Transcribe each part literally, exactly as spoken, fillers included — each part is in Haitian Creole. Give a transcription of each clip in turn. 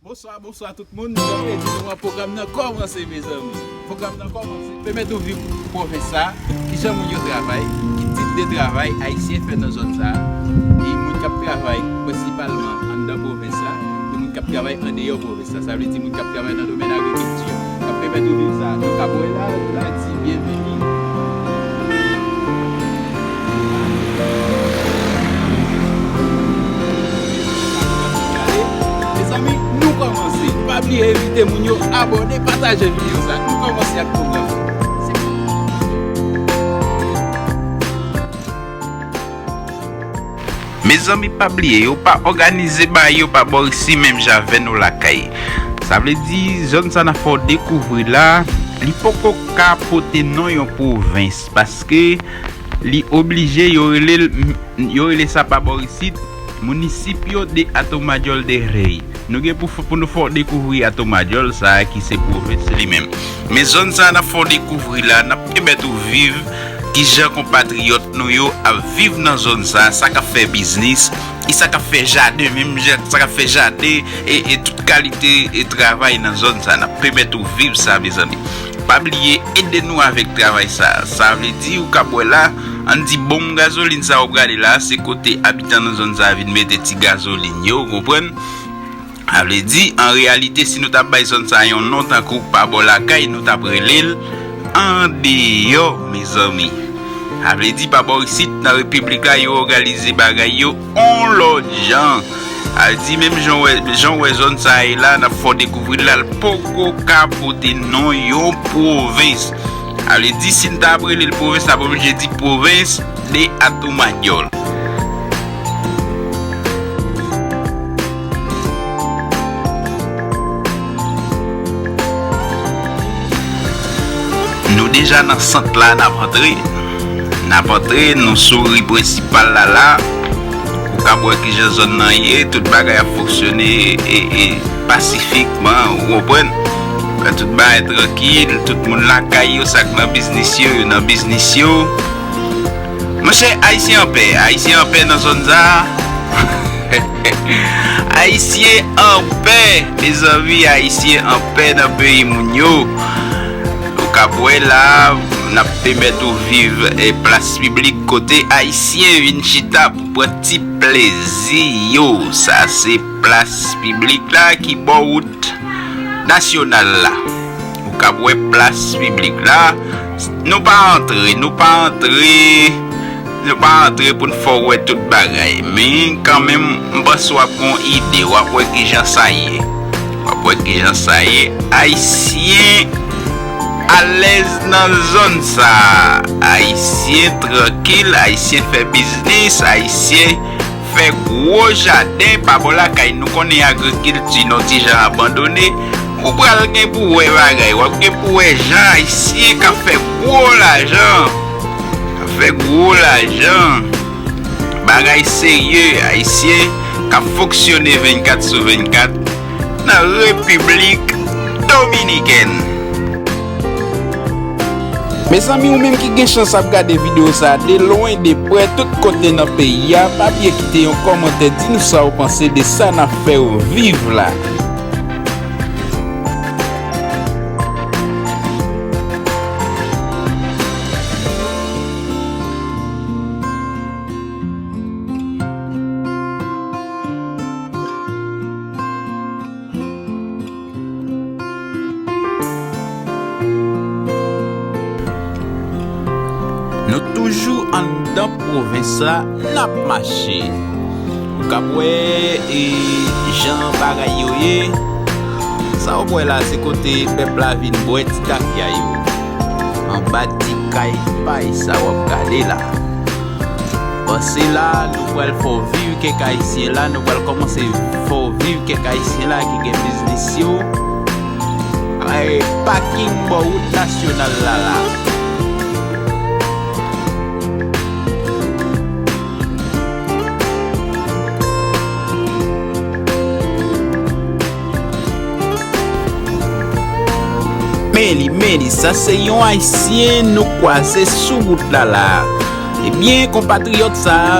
Bonswa, bonswa tout moun. Jan m te di nou an, pwogram nan kòmanse, mezanmi. Pwogram nan kòmanse. Pèmèt ou viv pwovens sa, kijan moun yo travay, ki tip de travay Ayisyen fè nan zòn sa, e moun k ap travay prensipalman anndan pwovens la, e moun k ap travay andeyò pwovens la. Sa vle di moun k ap travay nan domèn agrikilti, k ap pèmèt ou viv sa. Donk, ap wè la, la di byenveni. Mezanmi, nou kòmanse. Pa bliye envite moun yo abòne, pataje videyo sa. Nou kòmanse ak pwogram. Mezanmi, pa bliye, yo pa òganize bagay yo pa bò isi menm jan avè nou lakay. Sa vle di, zòn sa n ap fè w dekouvri la, li poko ka pote non yon pwovens, paske li oblije, yo rele l, yo rele sa pa bò isit, Municipio de Atomayor del Rey. Nou gen pou, pou nou fè w dekouvri Atomayor sa a ki se pwovens li menm. Men zòn sa a n ap fè w dekouvri la, n ap pèmèt ou viv kijan konpatriyòt nou yo ap viv nan zòn sa a, sa k ap fè biznis, e sa k ap fè jaden, menm jan sa k ap fè jaden, e, e tout kalite e travay nan zòn sa a. N ap pèmèt ou viv sa, mezanmi. Pa bliye, ede nou avèk travay sa a. Sa vle di, ou k ap wè la, ann di bonm gazolin sa a w ap gade la, se kote abitan nan zòn sa a vin mete ti gazolin yo, ou konprann? Sa vle di, an reyalite, si nou t ap bay zòn sa a yon non tankou pa bò lakay, nou t ap rele l andeyò, mezanmi. Sa vle di, pa bò isit, nan repiblik la, yo òganize bagay yo on lòt jan. Sa vle di, menm jan w wè, jan w wè zòn sa a ye la, n ap fè w dekouvri l la, l poko ka pote non yon pwovens. Sa vle di, si n ta ap rele l pwovens, n ap oblije di pwovens de Atomayor. Nou deja nan sant la, n ap antre. N ap antre, nou sou ri prensipal la la. Ou kab wè kijan zòn nan ye, tout bagay ap fonksyone e, e pasifikman, ou konprann? Wè tout bagay trankil, tout moun lakay yo, sa k nan biznis yo, yo nan biznis yo. Monchè, Ayisyen anpè, Ayisyen anpè nan zòn sa a. Ayisyen anpè, mezanmi, Ayisyen anpè nan peyi moun yo. Ou kab wè la, n ap pèmèt ou viv, eh, plas piblik kote Ayisyen vin chita pou pran ti plezi yo. Sa se plas piblik la ki bò wout nasyonal la. Ou kab wè plas piblik la. Nou pa antre, nou pa antre, nou pa antre pou n fè w wè tout bagay. Men kanmenm, m panse w ap gen yon ide, w ap wè kijan sa ye. W ap wè kijan sa ye. Ayisyen alèz nan zòn sa. Ayisyen trankil, Ayisyen fè biznis, Ayisyen fè gwo jaden pa bò lakay nou. Konnen agrikilti n on ti jan abandone. Ou pral gen pou wè bagay. W ap gen pou wè jan Ayisyen k ap fè gwo lajan. K ap fè gwo lajan. Bagay serye, Ayisyen k ap fonksyone vennkat sou vennkat nan Repiblik Dominikèn. Mezanmi, ou menm ki gen chans ap gade videyo sa a de lwen, de prè, tout kote nan peyi a, pa bliye kite yon kòmantè, di nou sa w panse de sa n ap fè w viv la. Nou toujou anndan pwovens la, n ap mache. Ou kab wè, e, jan bagay yo ye. Sa w ap wè la, se kote pèp la vin bwè ti tafya yo. Anba ti kay pay sa w ap gade la. Panse la, nou pral fè w viv kèk Ayisyen la, nou pral kòmanse fè w viv kèk Ayisyen la ki gen biznis yo. Ay, paking bò wout nasyonal la la. Men li, men li, sa se yon Ayisyen nou kwaze sou wout la la. Ebyen, konpatriyòt sa a,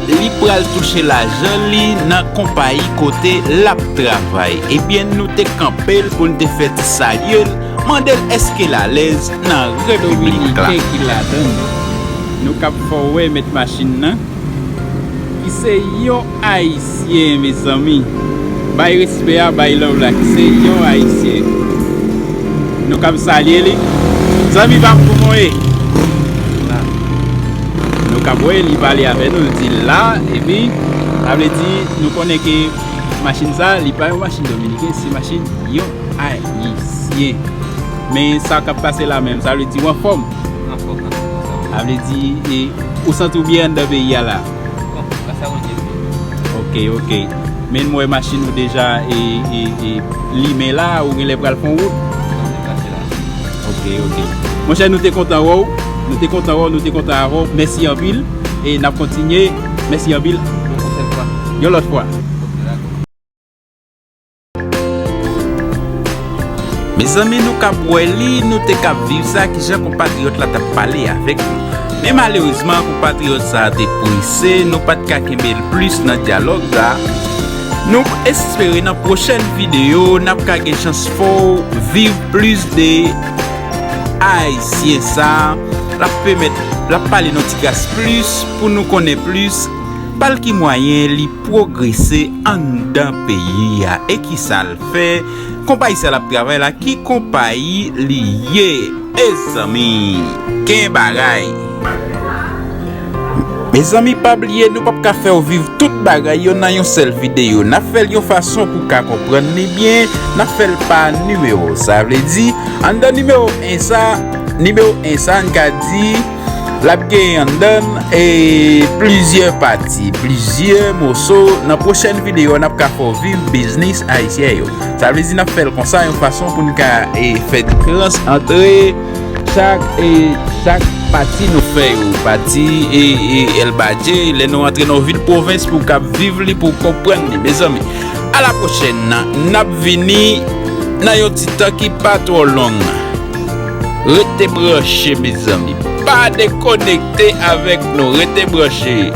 Li pral touche lajan li nan konpayi kote l ap travay. Ebyen, nou te kanpe l pou n te fè ti salye l, mande l èske l alèz nan repiblik la. Dominiken ki ladan l. Nou k ap fè w wè mèt machin nan, ki se yon Ayisyen, mezanmi. Bay respè a, bay love la, ki se yon Ayisyen. Nou k ap salye li. Zanmi pa m, kòman w ye? Nou k ap wè li pale avè nou, l di la, epi, sa vle di, nou konnen ke machin sa, li pa yon machin dominiken, se machin yon Ayisyen. Men sa k ap pase la menm, sa vle di w anfòm. Anfòm, anfòm, sa va. Sa vle di, e, ou santi w byen anndan peyi a la? Bon, la sa konn byen. Ok, ok. Men m wè machin ou deja, e, e, e, limen la, ou genlè pral fè yon wout. Bon, se pase la. Ok, ok. Monchè, nou te kontan wè w. Nou te kontan wè w, nou te kontan avè w. Mèsi anpil. E n ap kontinye. Mèsi anpil. Yon lòt fwa. Yon lòt fwa. Ok, dakò. Mezanmi, nou k ap wè li, nou te k ap viv sa, kijan konpatriyòt la t ap pale avèk nou. Men malerezman, konpatriyòt sa a te prese, nou pa t ka kenbe l plis nan dyalòg la. Nou espere nan pwochèn videyo, n ap ka gen chans fè w viv plis de Ayisyen sa a. L ap pèmèt, l ap pale nou ti kras plis pou nou konnen plis pa l ki mwayen li pwogrese anndan peyi a. E kisa l fè? Konpayi sa l ap travay la, ki konpayi li ye? Mezanmi, gen bagay. Mezanmi, pa bliye, nou p ap ka fè w viv tout bagay yo nan yon sèl videyo. N ap fè l yon fason pou w ka konprann li byen. N ap fè l pa nimewo. Sa vle di, anndan nimewo en sa, nimewo en sa, n ka di, l ap gen anndan l, e, plizyè pati, plizyè moso. Nan pwochèn videyo, n ap ka fè w viv biznis ayisyen yo. Sa vle di n ap fè l konsa, yon fason pou n ka, e, fè diferans antre chak, e, chak pati nou fè yo. Pati, e, e, Elbadye, lè nou antre nan yon vil pwovens pou w ka viv li, pou w konprann li. Mezanmi, a la pwochèn, n ap vini nan yon ti tan ki pa twò long. Rete branche, mezanmi. Pa dekonekte avèk nou. Rete branche.